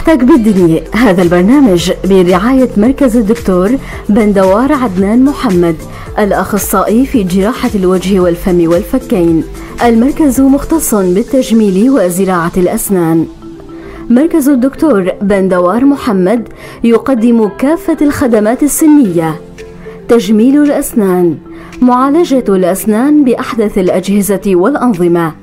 صحتك بالدنيا. هذا البرنامج برعاية مركز الدكتور بندوار عدنان محمد، الأخصائي في جراحة الوجه والفم والفكين. المركز مختص بالتجميل وزراعة الأسنان. مركز الدكتور بندوار محمد يقدم كافة الخدمات السنية: تجميل الأسنان، معالجة الأسنان بأحدث الأجهزة والأنظمة،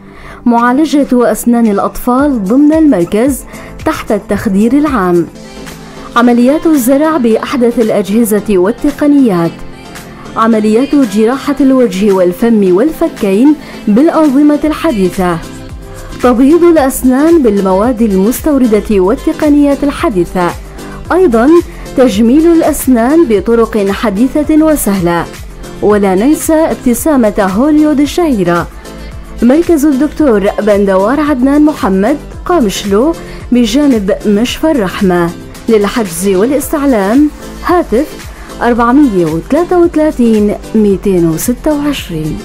معالجة أسنان الأطفال ضمن المركز تحت التخدير العام، عمليات الزرع بأحدث الأجهزة والتقنيات، عمليات جراحة الوجه والفم والفكين بالأنظمة الحديثة، تبييض الأسنان بالمواد المستوردة والتقنيات الحديثة، أيضا تجميل الأسنان بطرق حديثة وسهلة، ولا ننسى ابتسامة هوليود الشهيرة. مركز الدكتور بندوار عدنان محمد، قامشلو، بجانب مشفى الرحمة. للحجز والاستعلام هاتف 433 226.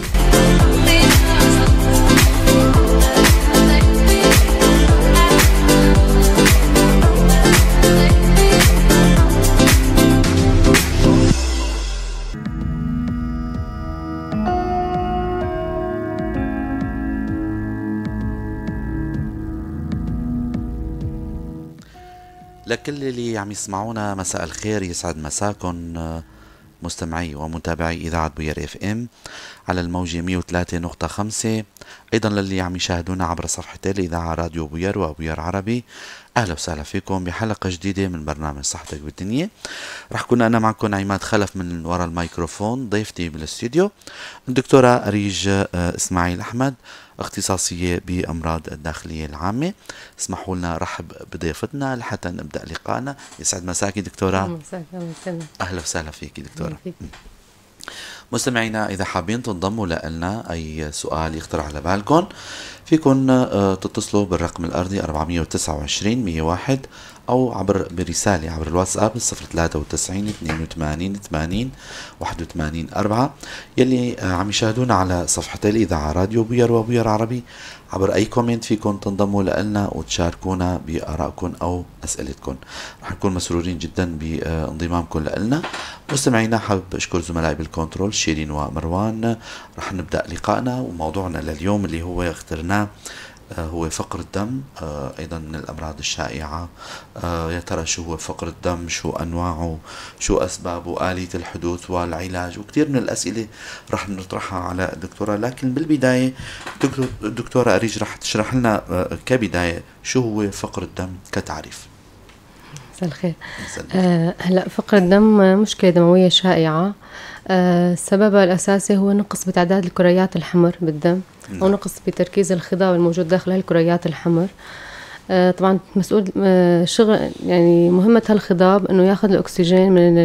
لكل اللي عم يسمعونا مساء الخير، يسعد مساكن مستمعي ومتابعي إذاعة بوير FM على الموجة 103.5. أيضا للي عم يشاهدونا عبر صفحتي الإذاعة راديو بوير وبوير عربي، أهلا وسهلا فيكم بحلقة جديدة من برنامج صحتك بالدنيا. رح كون أنا معكم عماد خلف من وراء الميكروفون، ضيفتي بالاستوديو الدكتورة أريج إسماعيل أحمد، اختصاصية بأمراض الداخلية العامة. اسمحوا لنا رحب بضيفتنا لحتى نبدأ لقائنا. يسعد مساكي دكتورة. أهلا وسهلا فيكي دكتورة. مستمعينا إذا حابين تنضموا لنا أي سؤال يخطر على بالكم فيكن تتصلوا بالرقم الأرضي 429 101 أو عبر برسالة عبر الواتساب 093 82 80 81 4. يلي عم يشاهدونا على صفحتي الإذاعة راديو بوير وبوير عربي، عبر أي comment فيكن تنضموا لنا وتشاركونا بآرائكم أو أسئلتكم. رح نكون مسرورين جدا بانضمامكم لنا. مستمعينا حابب أشكر زملائي بال control شيرين ومروان. رح نبدأ لقائنا وموضوعنا لليوم اللي هو اخترناه هو فقر الدم، أيضا من الأمراض الشائعة. يا ترى شو هو فقر الدم، شو أنواعه، شو أسبابه، آلية الحدوث والعلاج، وكثير من الأسئلة رح نطرحها على الدكتورة. لكن بالبداية الدكتورة أريج رح تشرح لنا كبداية شو هو فقر الدم كتعريف. مساء الخير. هلا فقر الدم مشكلة دموية شائعة، سببها الأساسي هو نقص بتعداد الكريات الحمر بالدم، أو نقص بتركيز الخضاب الموجود داخل الكريات الحمر. طبعا مسؤول شغل يعني مهمة هالخضاب إنه ياخذ الأكسجين من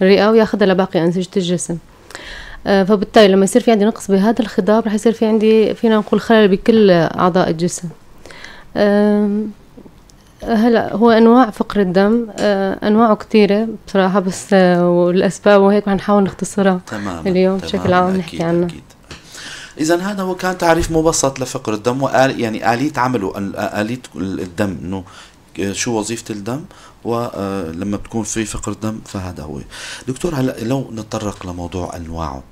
الرئة وياخذها لباقي أنسجة الجسم. فبالتالي لما يصير في عندي نقص بهذا الخضاب رح يصير في عندي فينا نقول خلل بكل أعضاء الجسم. هلا هو انواع فقر الدم انواعه كثيرة بصراحة، بس والاسباب وهيك رح نحاول نختصرها اليوم بشكل عام نحكي عنها. اذا هذا هو كان تعريف مبسط لفقر الدم وآل يعني آلية عمله، آلية الدم، انه شو وظيفة الدم ولما بتكون في فقر دم فهذا هو. دكتور هلا لو نتطرق لموضوع انواعه،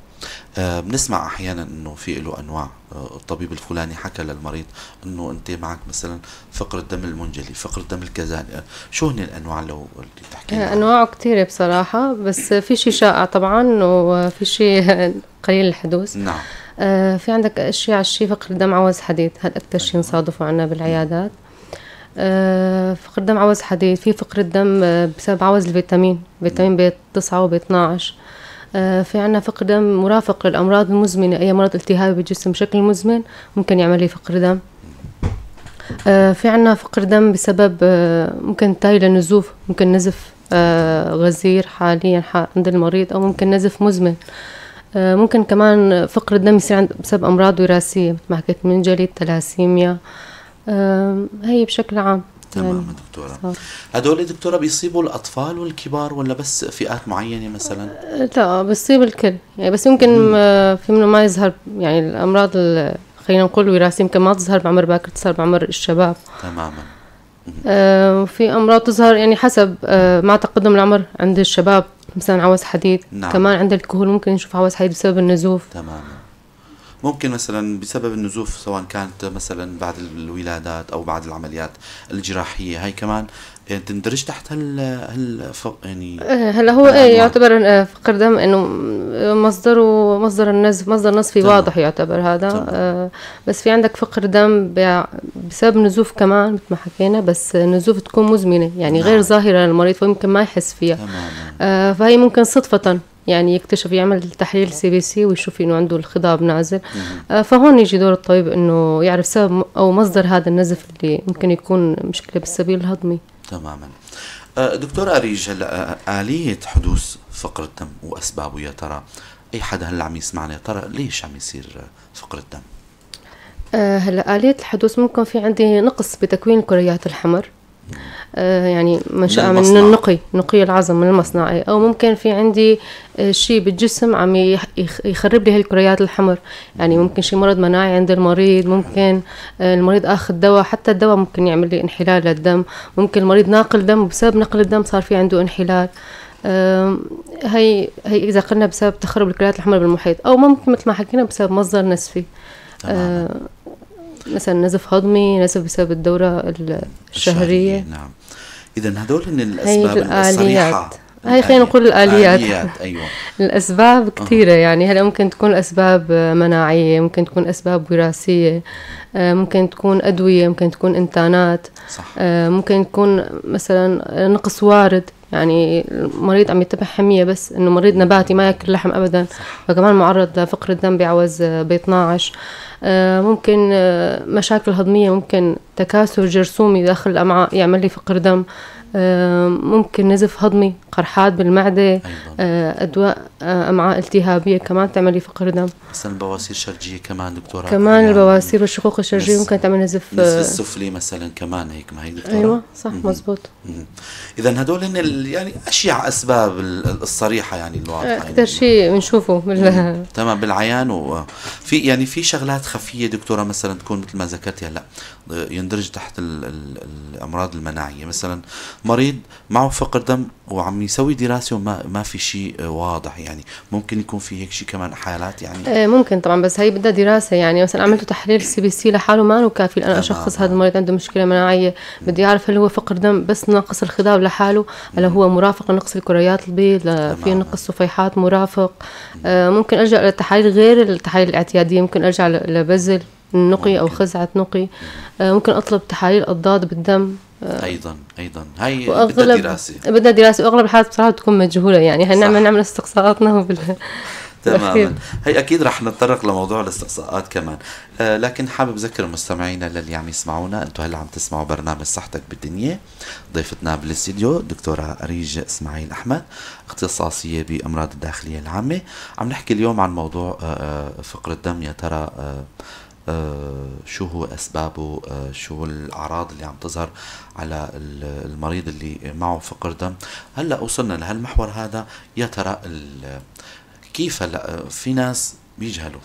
بنسمع احيانا انه في له انواع، الطبيب الفلاني حكى للمريض انه انت معك مثلا فقر الدم المنجلي، فقر الدم الكذا، شو هن الانواع لو تحكي لنا؟ انواعه كثيرة بصراحة، بس في شيء شائع طبعا وفي شيء قليل الحدوث. نعم. في عندك اشياء على الشيء فقر الدم عوز حديد، هذا اكثر شيء نصادفه عندنا بالعيادات. فقر الدم عوز حديد، في فقر الدم بسبب عوز الفيتامين، فيتامين B9 و B12. في عنا فقر دم مرافق للأمراض المزمنة، أي مرض التهابي بالجسم بشكل مزمن ممكن يعمل لي فقر دم. في عنا فقر دم بسبب ممكن تاي لنزوف، ممكن نزف غزير حاليا عند المريض، أو ممكن نزف مزمن. ممكن كمان فقر الدم يصير عند بسبب أمراض وراثية مثل ما حكيت منجلي، التلاسيميا. هي بشكل عام. تمام دكتورة. هدول دكتورة بيصيبوا الأطفال والكبار ولا بس فئات معينة مثلا؟ لا بيصيب الكل يعني، بس يمكن في منه ما يظهر، يعني الأمراض خلينا نقول وراثية يمكن ما تظهر بعمر باكر، تظهر بعمر الشباب. تماما. في امراض تظهر يعني حسب مع تقدم العمر عند الشباب، مثلا عوز حديد. نعم. كمان عند الكهول ممكن نشوف عوز حديد بسبب النزوف. تماما، ممكن مثلا بسبب النزوف، سواء كانت مثلا بعد الولادات او بعد العمليات الجراحيه، هاي كمان تندرج تحت هال يعني. هلا هو ايه يعتبر فقر دم انه مصدره مصدر النزف، مصدر نزفي واضح يعتبر هذا. بس في عندك فقر دم بسبب نزوف كمان مثل ما حكينا، بس نزوف تكون مزمنة يعني. نعم. غير ظاهره للمريض، فممكن ما يحس فيها. فهي ممكن صدفة يعني يكتشف، يعمل تحليل CBC ويشوف انه عنده الخضاب نازل. فهون يجي دور الطبيب انه يعرف سبب او مصدر هذا النزف اللي ممكن يكون مشكلة بالسبيل الهضمي. تماما. دكتور أريج، هلا آلية حدوث فقر الدم وأسبابه، يا ترى أي حدا هلا عم يسمعنا، يا ترى ليش عم يصير فقر الدم؟ هلا آلية الحدوث ممكن في عندي نقص بتكوين الكريات الحمر، يعني منشأة من النقي، نقي العظم من المصنع، أو ممكن في عندي شيء بالجسم عم يخرب لي هالكريات الحمر، يعني ممكن شيء مرض مناعي عند المريض، ممكن المريض اخذ دواء، حتى الدواء ممكن يعمل لي انحلال للدم، ممكن المريض ناقل دم وبسبب نقل الدم صار في عنده انحلال. هي إذا قلنا بسبب تخرب الكريات الحمر بالمحيط، أو ممكن مثل ما حكينا بسبب مصدر نزفي، مثلا نزف هضمي، نزف بسبب الدورة الشهرية. نعم. إذا هدول هن الأسباب الصريحة. هاي خلينا نقول الآليات. أيوة. الأسباب كثيرة يعني هلا ممكن تكون أسباب مناعية، ممكن تكون أسباب وراثية، ممكن تكون أدوية، ممكن تكون إنتانات. صح. ممكن تكون مثلا نقص وارد، يعني المريض عم يتبع حمية بس إنه مريض نباتي ما ياكل لحم أبدا. صح. فكمان معرض لفقر الدم بعوز B12. ممكن مشاكل هضمية، ممكن تكاثر جرثومي داخل الأمعاء يعمل لي فقر دم، ممكن نزف هضمي، قرحات بالمعدة، أدواء أمعاء التهابية كمان تعمل لي فقر دم. مثلا البواسير الشرجية كمان دكتورة. كمان البواسير والشقوق الشرجية ممكن تعمل نزف. نزف السفلي مثلا كمان هيك، ما هي دكتورة؟ أيوة صح. مزبوط. إذا هدول هن يعني أشيع أسباب الصريحة يعني الواضحة. أكثر شيء بنشوفه تمام بالعيان. وفي يعني في شغلات خفية دكتورة مثلا تكون مثل ما ذكرتي هلا يندرج تحت الأمراض المناعية، مثلا مريض معه فقر دم وعم يسوي دراسة وما في شيء واضح، يعني ممكن يكون في هيك شيء كمان حالات يعني. ممكن طبعا، بس هي بدها دراسة. يعني مثلا عملت تحليل CBC لحاله ما له كافي لأن أشخص هذا المريض عنده مشكلة مناعية، بدي أعرف هل هو فقر دم بس ناقص الخضاب لحاله، هل هو مرافق لنقص الكريات البيض، في نقص صفيحات مرافق. ممكن ألجأ للتحاليل غير التحاليل الاعتيادية، ممكن أرجع لبزل نقي أو خزعة نقي، ممكن أطلب تحاليل أضداد بالدم. ايضا هاي بدها دراسة، بدها دراسة، واغلب الحالات بصراحة بتكون مجهولة، يعني هنعمل نعمل استقصاءاتنا تماما. هي اكيد رح نتطرق لموضوع الاستقصاءات كمان، لكن حابب اذكر مستمعينا للي عم يسمعونا، انتم هلا عم تسمعوا برنامج صحتك بالدنيا، ضيفتنا بالاستديو دكتورة اريج اسماعيل احمد، اختصاصيه بامراض الداخلية العامة. عم نحكي اليوم عن موضوع فقر الدم، يا ترى شو هو أسبابه، شو الأعراض اللي عم تظهر على المريض اللي معه فقر دم. هلأ وصلنا لهالمحور هذا، يا ترى كيف هلأ في ناس بيجهلوا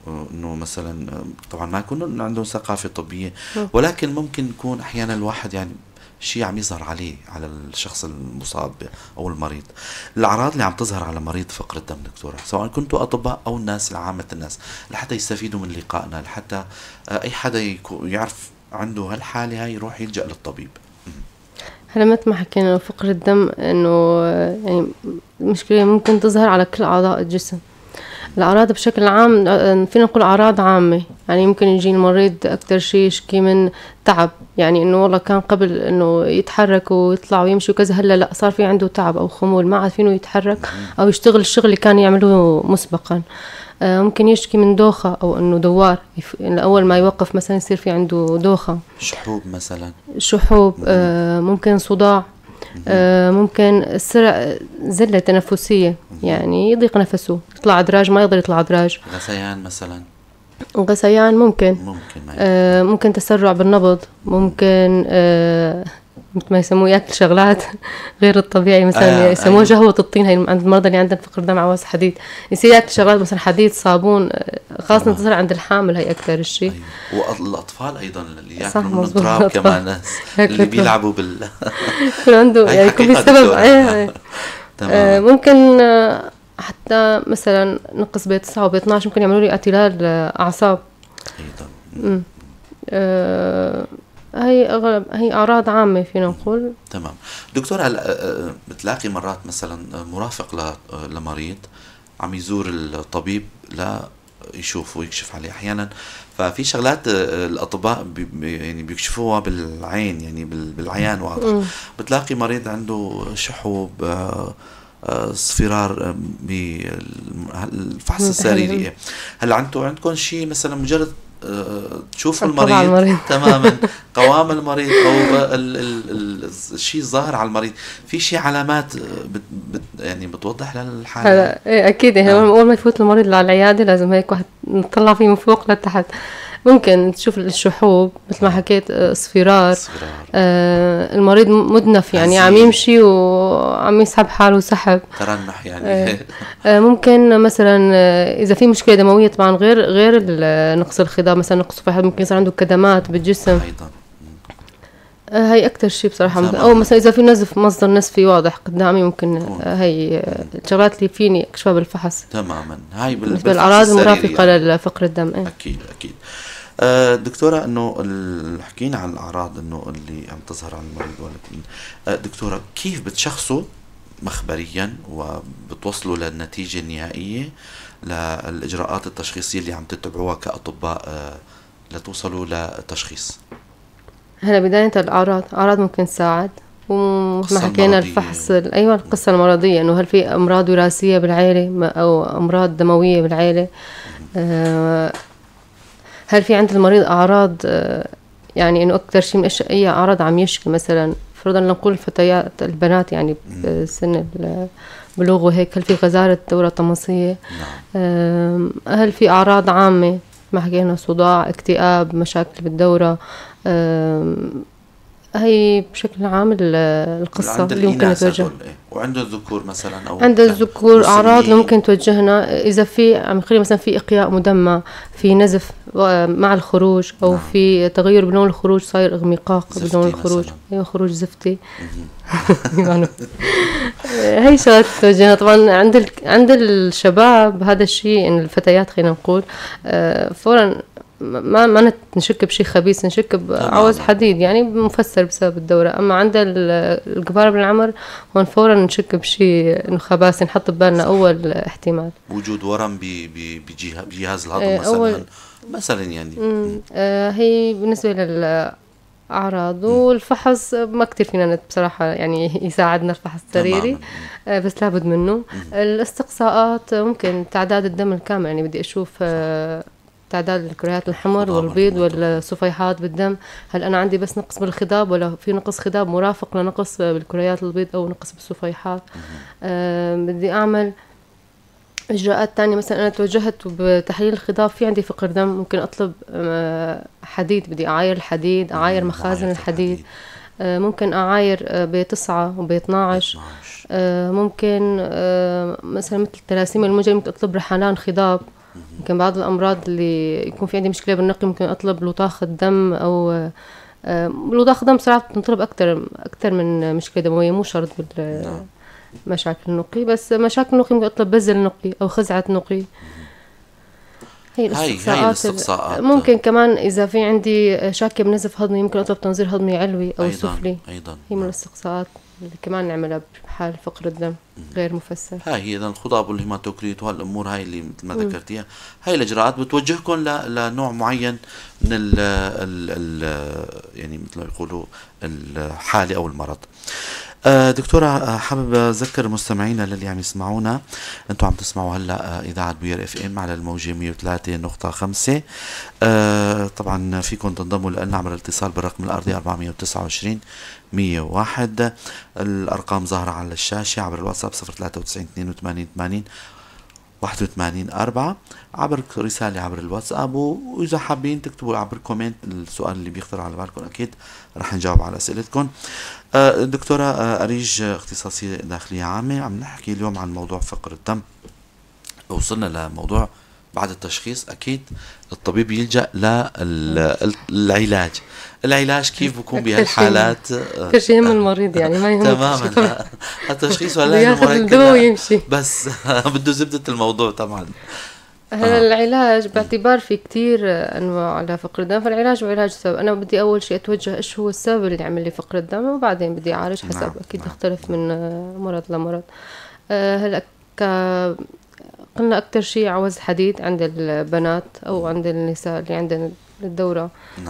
انه مثلا، طبعا ما يكون عندهم ثقافة طبية، ولكن ممكن يكون احيانا الواحد يعني شيء عم يظهر عليه، على الشخص المصاب او المريض، الاعراض اللي عم تظهر على مريض فقر الدم دكتورة، سواء كنتوا اطباء او الناس العامة، الناس لحتى يستفيدوا من لقائنا، لحتى اي حدا يعرف عنده هالحالة هاي يروح يلجأ للطبيب. هلا مثل ما حكينا فقر الدم انه يعني مشكلة ممكن تظهر على كل اعضاء الجسم. الأعراض بشكل عام فينا نقول أعراض عامة، يعني ممكن يجي المريض أكتر شيء يشكي من تعب، يعني إنه والله كان قبل إنه يتحرك ويطلع ويمشي وكذا، هلا لا صار في عنده تعب أو خمول، ما عاد فينه يتحرك أو يشتغل الشغل اللي كان يعمله مسبقا. ممكن يشكي من دوخة أو إنه دوار، أول ما يوقف مثلا يصير في عنده دوخة، شحوب مثلا، شحوب، ممكن صداع، ممكن سرعة زلة تنفسية، يعني يضيق نفسه، يطلع أدراج ما يقدر يطلع أدراج، غثيان مثلا، غثيان ممكن. ممكن ما ممكن تسرع بالنبض، ممكن مثل ما يسموه ياكل شغلات غير الطبيعي، مثلا يسموه جهوة الطين، هي عند المرضى اللي عندهم فقر دم عوز حديد، يصير ياكل شغلات مثلا حديد، صابون، خاصة تصير عند الحامل هي أكثر شيء. والأطفال أيضا اللي ياكلوا من التراب كمان، اللي بيلعبوا بال يكون عنده يعني يكون في سبب. تمام. ممكن حتى مثلا نقص B9 و B12 ممكن يعملوا لي اعتلال أعصاب أيضا. هي أغلب هي أعراض عامة فينا نقول. تمام دكتور، هلا بتلاقي مرات مثلا مرافق لمريض عم يزور الطبيب لا يشوف ويكشف عليه أحيانا، ففي شغلات الأطباء يعني بيكشفوها بالعين، يعني بالعيان واضح. بتلاقي مريض عنده شحوب، اصفرار بالفحص السريري. هل عندكم شيء مثلا مجرد تشوفوا المريض تماما قوام المريض او الشيء الظاهر على المريض، في شيء علامات يعني بتوضح للحالة؟ هلا ايه اكيد، يعني اول ما يفوت المريض على العيادة لازم هيك واحد نطلع فيه من فوق لتحت، ممكن تشوف الشحوب مثل ما حكيت، اصفرار، المريض مدنف يعني عم يمشي وعم يسحب حاله سحب، ترنح يعني. ممكن مثلا اذا في مشكلة دموية طبعا غير نقص الخضاب، مثلا نقص صفائح ممكن يصير عنده كدمات بالجسم ايضا. هي اكثر شيء بصراحة. او مثلا اذا في نزف، مصدر نزفي واضح قدامي، ممكن هي الشغلات اللي فيني اكشفها بالفحص. تماما، هاي بالنسبة للاعراض المرافقة لفقر الدم. اكيد اكيد. دكتورة، انه حكينا عن الاعراض انه اللي عم تظهر على المريض، ولكن دكتورة كيف بتشخصوا مخبريا وبتوصلوا للنتيجة النهائية للاجراءات التشخيصية اللي عم تتبعوها كاطباء لتوصلوا لتشخيص؟ هلا بداية الأعراض، أعراض ممكن تساعد، ومثل ما حكينا الفحص، أيوة القصة المرضية، إنه هل في أمراض وراثية بالعائلة أو أمراض دموية بالعائلة، هل في عند المريض أعراض، يعني إنه أكثر شيء من أي أعراض عم يشكي، مثلا فرضا نقول الفتيات البنات يعني بسن البلوغ وهيك، هل في غزارة دورة طمسية؟ هل في أعراض عامة ما حكينا، صداع، اكتئاب، مشاكل بالدورة؟ هي بشكل عام القصة اللي ممكن توجه. وعند الذكور مثلا، أو عند الذكور أعراض اللي ممكن توجهنا إذا في عم نخلي مثلا في إقياء مدمى، في نزف مع الخروج، أو في تغير بلون الخروج، صاير اغمقاق بلون الخروج، أيوة خروج زفتي. هي شغلات توجهنا. طبعا عند الشباب هذا الشيء، إن الفتيات خلينا نقول فورا ما نشك بشيء خبيث، نشك بعوز حديد يعني مفسر بسبب الدورة. أما عند الكبار بالعمر هون فورا نشك بشيء إنه خباث، نحط ببالنا أول احتمال وجود ورم بجهاز الهضم مثلا يعني. هي بالنسبة للأعراض. والفحص ما كتير فينا بصراحة يعني يساعدنا الفحص السريري، بس لابد منه. الاستقصاءات ممكن تعداد الدم الكامل، يعني بدي أشوف تعداد الكريات الحمر والبيض والصفيحات بالدم، هل أنا عندي بس نقص بالخضاب ولا في نقص خضاب مرافق لنقص بالكريات البيض أو نقص بالصفيحات؟ بدي أعمل إجراءات تانية، مثلا أنا توجهت بتحليل الخضاب في عندي فقر دم، ممكن أطلب حديد، بدي أعاير الحديد، أعاير مخازن الحديد، ممكن أعاير B9 و B12، ممكن مثلا مثل التلاسيميا الموجبة ممكن أطلب رحلان خضاب، ممكن بعض الأمراض اللي يكون في عندي مشكلة بالنقي ممكن أطلب لطاخ الدم، أو لطاخ الدم بصراحة بتنطلب أكثر من مشكلة دموية، مو شرط بالمشاكل النقي، بس مشاكل النقي ممكن أطلب بزل نقي أو خزعة نقي. هي الاستقصاءات. ممكن كمان إذا في عندي شاكة بنزف هضمي ممكن أطلب تنظير هضمي علوي أو سفلي. أيضا هي من الاستقصاءات اللي كمان نعملها بحال فقر الدم غير مفسر. هاي هي إذا الخضاب والهيماتوكريت وهالأمور هاي اللي مثل ما ذكرتيها، هاي الإجراءات بتوجهكم لنوع معين من ال ال يعني مثل ما بيقولوا الحالة أو المرض. دكتورة، حابب أذكر مستمعينا للي عم يسمعونا، أنتم عم تسمعوا هلا إذاعة بوير FM على الموجة 103.5. طبعا فيكم تنضموا لنا عبر الاتصال بالرقم الأرضي 429 101. الأرقام ظاهرة على الشاشة، عبر الواتساب 093 82 80 81 4 عبر رسالة عبر الواتساب، وإذا حابين تكتبوا عبر comment السؤال اللي بيخطر على بالكم أكيد رح نجاوب على أسئلتكم. دكتورة أريج، اختصاصية داخلية عامة، عم نحكي اليوم عن موضوع فقر الدم. وصلنا لموضوع بعد التشخيص أكيد الطبيب يلجأ للعلاج. العلاج كيف بكون بهالحالات؟ أكثر شيء يهم المريض، يعني ما يهم تماما التشخيص ولا ياخذ الدواء ويمشي، بس بده زبدة الموضوع طبعا. هلا العلاج باعتبار في كتير انواع لفقر الدم، فالعلاج هو علاج السبب. انا بدي اول شيء اتوجه ايش هو السبب اللي عمل لي فقر الدم، وبعدين بدي اعالج حسب. اكيد يختلف من مرض لمرض. هلا قلنا اكثر شيء عوز حديد عند البنات او عند النساء اللي عندهم الدورة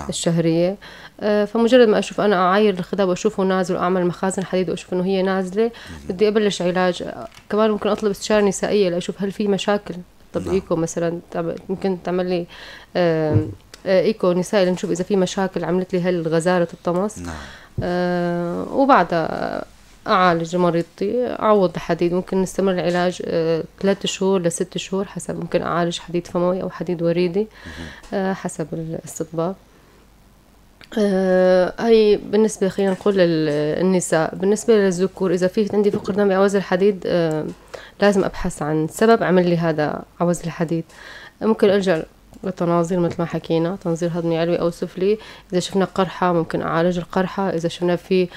الشهرية. فمجرد ما اشوف انا اعاير الخضاب واشوفه نازل واعمل مخازن حديد واشوف انه هي نازله، بدي ابلش علاج. كمان ممكن اطلب استشاره نسائية لاشوف هل في مشاكل. طب ايكو مثلا، ممكن تعمل لي ايكو نسائي لنشوف اذا في مشاكل عملت لي هالغزاره الطمس. وبعدها اعالج مريضتي، اعوض الحديد. ممكن نستمر العلاج 3 شهور ل6 شهور حسب، ممكن اعالج حديد فموي او حديد وريدي حسب الاستطباب. هي بالنسبة خلينا نقول للنساء. بالنسبة للذكور اذا في عندي فقر دم بعوز الحديد، لازم ابحث عن سبب عمل لي هذا عوز الحديد. ممكن الجا لتناظير مثل ما حكينا، تنظير هضمي علوي او سفلي. اذا شفنا قرحة ممكن اعالج القرحه، اذا شفنا في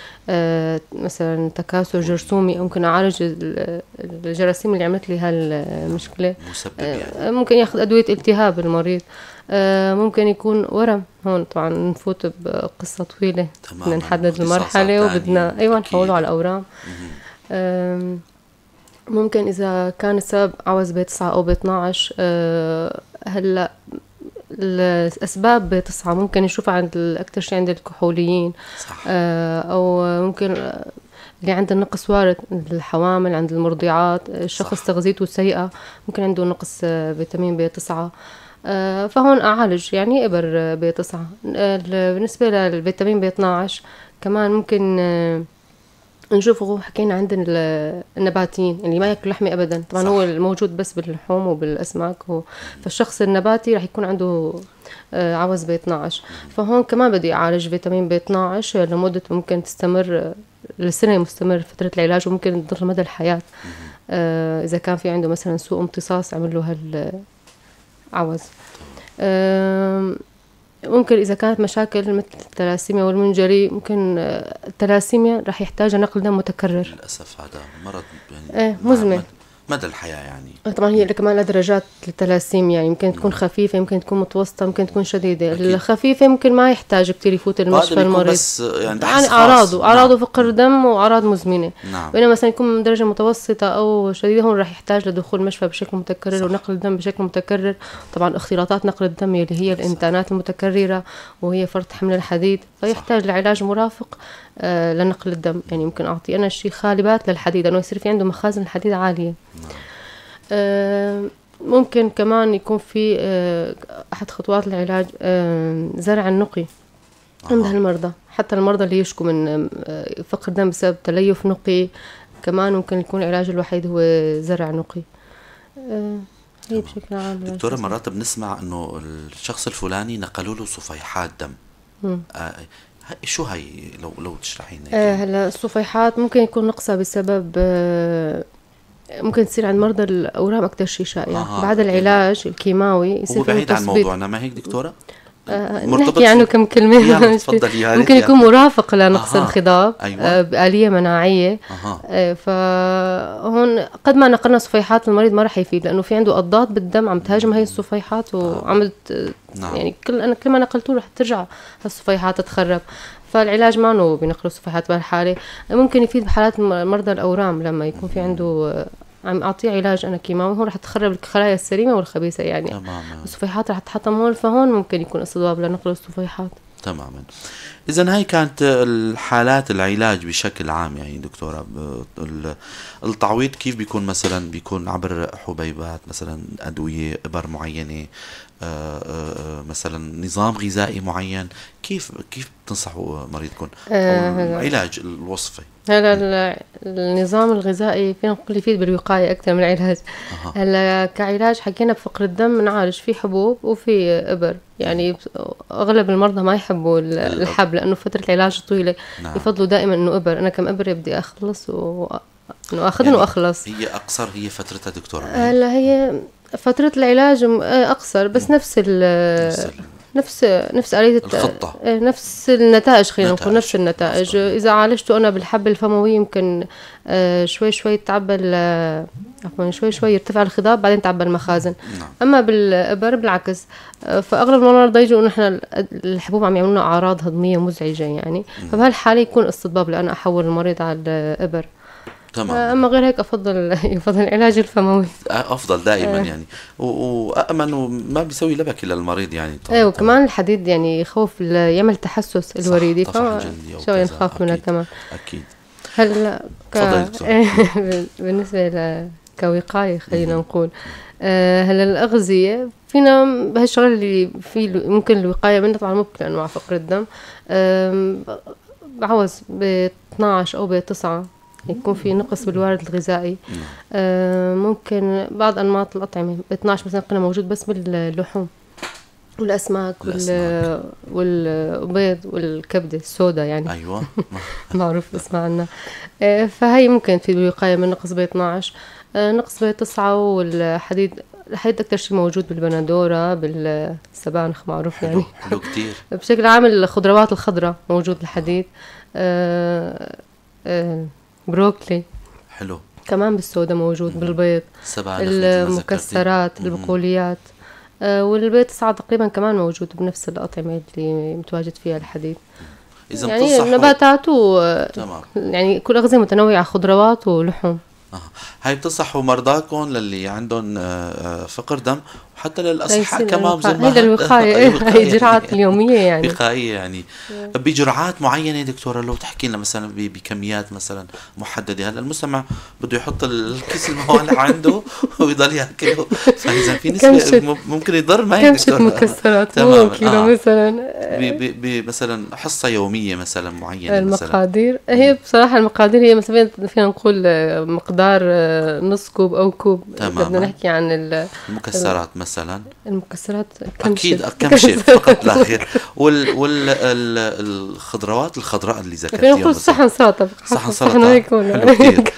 مثلا تكاثر جرثومي ممكن اعالج الجراثيم اللي عملت لي هالمشكلة. مسبب يعني. ممكن ياخذ ادوية التهاب المريض. ممكن يكون ورم. هون طبعا نفوت بقصة طويلة، بدنا نحدد المرحلة وبدنا ايوه نحوله على الاورام. ممكن اذا كان السبب عوز ب9 او ب12. هلا الاسباب ب9 ممكن نشوفها عند اكثر شيء عند الكحوليين. او ممكن اللي عنده نقص وارد، عند الحوامل، عند المرضعات، الشخص تغذيته سيئة ممكن عنده نقص فيتامين ب9. فهون اعالج يعني ابر ب9. بالنسبة للفيتامين ب12 كمان ممكن نشوفه، حكينا عند النباتيين اللي ما ياكلوا لحمه ابدا. طبعا هو الموجود بس باللحوم وبالاسماك، فالشخص النباتي رح يكون عنده عوز ب12. فهون كمان بدي اعالج فيتامين ب12 لمدة ممكن تستمر لسنه، مستمر فترة العلاج، وممكن تضل مدى الحياة. اذا كان في عنده مثلا سوء امتصاص عمل له هالعوز. ممكن إذا كانت مشاكل مثل التلاسيميا والمنجري، ممكن التلاسيميا رح يحتاج نقل دم متكرر. للأسف هذا مرض يعني مزمن مدى الحياة يعني. طبعا هي كمان لها درجات التلاسيميا، يعني يمكن تكون خفيفة، يمكن تكون متوسطة، ممكن تكون شديدة. أكيد. الخفيفة ممكن ما يحتاج كثير يفوت المشفى المريض، بس يعني أعراضه فقر دم وأعراض مزمنة. بينما مثلا يكون درجة متوسطة أو شديدة، هون راح يحتاج لدخول المشفى بشكل متكرر. ونقل الدم بشكل متكرر. طبعا اختلاطات نقل الدم اللي هي الإنتانات المتكررة وهي فرط حمل الحديد، فيحتاج لعلاج مرافق لنقل الدم. يعني ممكن أعطي أنا شيء خالبات للحديد لأنه يصير في عنده مخازن الحديد عالية. ممكن كمان يكون في أحد خطوات العلاج زرع النقي عند هالمرضى، حتى المرضى اللي يشكوا من فقر دم بسبب تليف نقي، كمان ممكن يكون العلاج الوحيد هو زرع نقي. هي بشكل عام. دكتورة، مرات بنسمع إنه الشخص الفلاني نقلوا له صفيحات دم. شو هي لو تشرحي لنا؟ هلا الصفيحات ممكن يكون نقصها بسبب ممكن تصير عند مرضى الاورام اكثر شيء شائع. بعد العلاج الكيماوي يصير هو بعيد عن موضوعنا، ما هيك دكتورة؟ نحكي عنه كم كلمة. تفضلي. ممكن يكون مرافق لنقص الخضاب. بآلية مناعية. فهون قد ما نقلنا صفيحات المريض ما راح يفيد، لأنه في عنده أضداد بالدم عم تهاجم هاي الصفيحات وعملت يعني كل ما نقلته رح ترجع هالصفيحات تتخرب. فالعلاج ما انه بنقل الصفيحات بهالحالة. ممكن يفيد بحالات مرضى الأورام لما يكون في عنده عم اعطيه علاج انا كيماوي، هون رح تخرب الخلايا السليمة والخبيثه يعني. تماما. الصفيحات رح تحطم هون، فهون ممكن يكون استضباب لنقل الصفيحات. تماما. اذا هاي كانت الحالات العلاج بشكل عام يعني دكتورة. التعويض كيف بيكون؟ مثلا بيكون عبر حبيبات، مثلا ادوية، ابر معينة، مثلا نظام غذائي معين؟ كيف بتنصحوا مريضكم او العلاج الوصفي؟ هلا النظام الغذائي فينا نقول يفيد بالوقايه اكثر من العلاج. هلا كعلاج حكينا بفقر الدم نعالج في حبوب وفي ابر، يعني اغلب المرضى ما يحبوا الحب لانه فترة العلاج طويلة. نعم. يفضلوا دائما انه ابر، انا كم ابره بدي اخلص انه اخذن يعني واخلص. هي اقصر هي فترتها دكتورة؟ هلا هي فترة العلاج اقصر، بس نفس نفس آلية الخطة، نفس النتائج، خلينا نقول نفس النتائج. إذا عالجته أنا بالحب الفموي يمكن شوي شوي تعبى، عفوا شوي شوي يرتفع الخضاب بعدين تعبى المخازن. نعم. أما بالإبر بالعكس، فأغلب المرضى يجوا نحن الحبوب عم يعملوا أعراض هضمية مزعجة يعني. فبهالحالة يكون استطباب لأن أحول المريض على الإبر. تمام. اما غير هيك افضل يفضل العلاج الفموي افضل دائما يعني وامن وما بيسوي لبكه للمريض يعني. ايه وكمان الحديد يعني يخوف يعمل تحسس الوريدي، شوي نخاف منها كمان. اكيد. هلا بالنسبة كوقايه خلينا نقول، هلا الاغذية فينا بهالشغلة اللي في ممكن الوقاية منها طبعا مو بكل انواع فقر الدم، بعوز ب 12 او ب 9 يكون في نقص بالوارد الغذائي. ممكن بعض أنماط الأطعمة 12 مثلا قلنا موجود بس باللحوم والأسماك والبيض والكبدة السوداء يعني. أيوة. معروف اسمها عنا. فهي ممكن في الوقاية من نقص ب12. نقص ب9 والحديد، الحديد أكثر شيء موجود بالبندورة بالسبانخ معروف يعني. حلو كتير. بشكل عام الخضروات الخضراء موجود الحديد. بروكلي حلو كمان بالسودا موجود، بالبيض، المكسرات، البقوليات، والبيض 9 تقريبا كمان موجود بنفس الأطعمة اللي متواجد فيها الحديد. إذا يعني نباتات تمام، يعني كل أغذية متنوعة، خضروات ولحوم. هاي بتنصحوا مرضاكم للي عندهم فقر دم وحتى للأصحاء كمان؟ هي للوقاية، هي جرعات اليومية يعني وقائية يعني. بجرعات معينة دكتورة لو تحكي لنا مثلا بكميات مثلا محددة، هلا المستمع بده يحط الكيس الموالح عنده ويضل ياكله، فإذا في نسبة ممكن يضر معي دكتورة. كم مكسرات كيلو مثلا مثلا حصة يومية مثلا معينة؟ المقادير هي بصراحة المقادير هي مثلا فينا نقول مقدار نص كوب أو كوب. بدنا نحكي عن المكسرات مثلا، المكسرات اكيد كم شيء فقط لا غير، والخضروات الخضراء اللي ذكرتيها. فينا نقول صحن سلطة، صحن سلطة حلو كثير.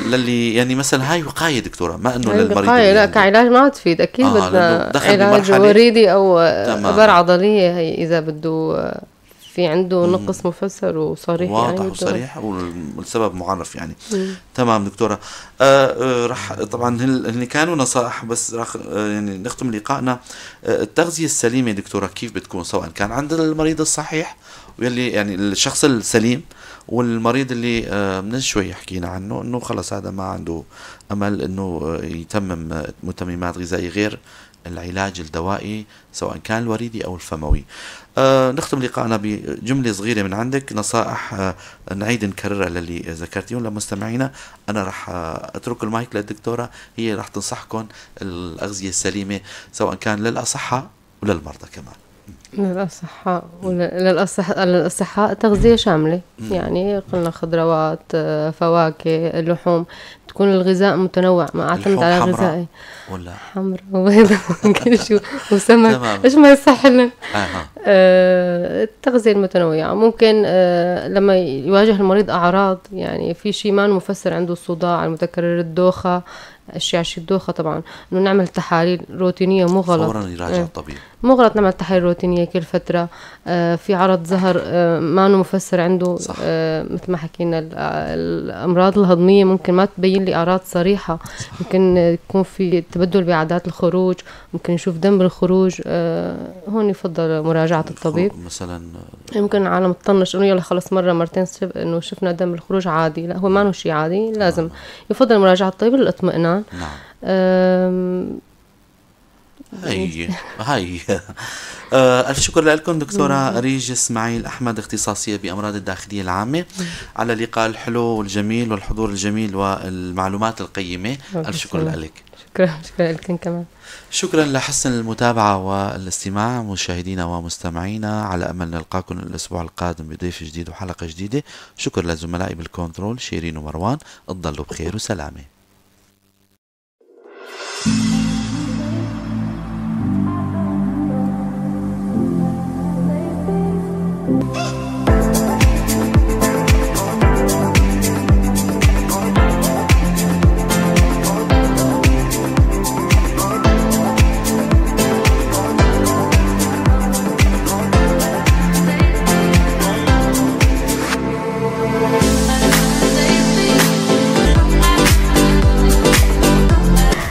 للي يعني مثلا هاي وقاية دكتورة، ما انه للمريض وقاية، لا كعلاج ما تفيد اكيد. بدنا علاج وريدي او ابر عضلية، هي اذا بده في عنده نقص مفسر وصريح، واضح يعني وصريح والسبب معرف يعني. تمام دكتورة. رح طبعا هن كانوا نصائح، بس رح يعني نختم لقائنا. التغذية السليمة دكتورة كيف بتكون، سواء كان عند المريض الصحيح واللي يعني الشخص السليم، والمريض اللي من شوي حكينا عنه انه خلص هذا ما عنده امل انه يتمم متممات غذائية غير العلاج الدوائي سواء كان الوريدي أو الفموي. نختم لقاءنا بجملة صغيرة من عندك، نصائح نعيد نكررها للي ذكرتيهم لمستمعينا. أنا رح أترك المايك للدكتورة، هي رح تنصحكم الأغذية السليمة سواء كان للأصحاء وللمرضى كمان. للأصحاء للأصحاء تغذية شاملة. يعني قلنا خضروات، فواكه، اللحوم، تكون الغذاء متنوع، ما اعتمد على غذائي ولا حمراء وبيضاء وكل شيء وسمك، ايش ما يصح لنا. التغذية المتنوعة ممكن لما يواجه المريض أعراض، يعني في شيء ما مفسر عنده، الصداع المتكرر، الدوخة، الشيء الدوخة طبعا، انه نعمل تحاليل روتينية، مو غلط فورا يراجع الطبيب، مو غلط نعمل تحاليل روتينية كل فترة. في عرض ظهر ما مفسر عنده، مثل ما حكينا الأمراض الهضمية ممكن ما تبين لي أعراض صريحة. صح. ممكن يكون في تبدل بعادات الخروج، ممكن نشوف دم بالخروج، هون يفضل مراجعة الطبيب مثلا. يمكن العالم تطنش انه يلا خلص مرة مرتين انه شفنا دم بالخروج عادي، لا هو ما شيء عادي، لازم يفضل مراجعة الطبيب للاطمئنان. نعم. هي هي. ألف شكر لكم دكتورة أريج إسماعيل أحمد، اختصاصية بأمراض الداخلية العامة، على اللقاء الحلو والجميل والحضور الجميل والمعلومات القيمة. ألف شكر لك. شكرا، شكرا لكم كمان. شكرا لحسن المتابعة والاستماع مشاهدينا ومستمعينا، على أمل نلقاكم الأسبوع القادم بضيف جديد وحلقة جديدة. شكر لزملائي بالكنترول شيرين ومروان. تضلوا بخير وسلامة.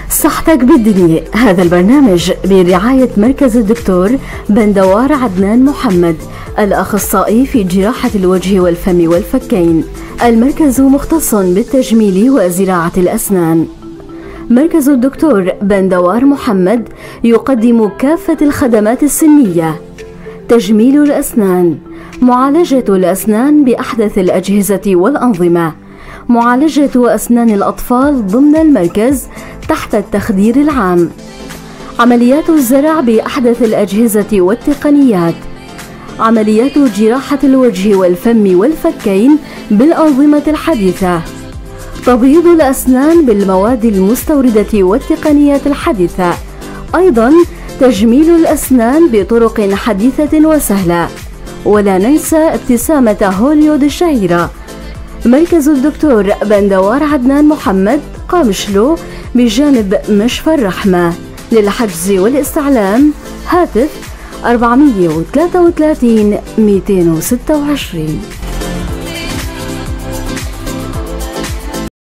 صحتك بالدنيا، هذا البرنامج برعاية مركز الدكتور بندوار عدنان محمد، الأخصائي في جراحة الوجه والفم والفكين. المركز مختص بالتجميل وزراعة الأسنان. مركز الدكتور بندوار محمد يقدم كافة الخدمات السنية: تجميل الأسنان، معالجة الأسنان بأحدث الأجهزة والأنظمة، معالجة أسنان الأطفال ضمن المركز تحت التخدير العام، عمليات الزرع بأحدث الأجهزة والتقنيات، عمليات جراحة الوجه والفم والفكين بالأنظمة الحديثة، تبييض الأسنان بالمواد المستوردة والتقنيات الحديثة، أيضا تجميل الأسنان بطرق حديثة وسهلة. ولا ننسى ابتسامة هوليود الشهيرة. مركز الدكتور بندوار عدنان محمد، قامشلو، بجانب مشفى الرحمة. للحجز والاستعلام هاتف 433 226.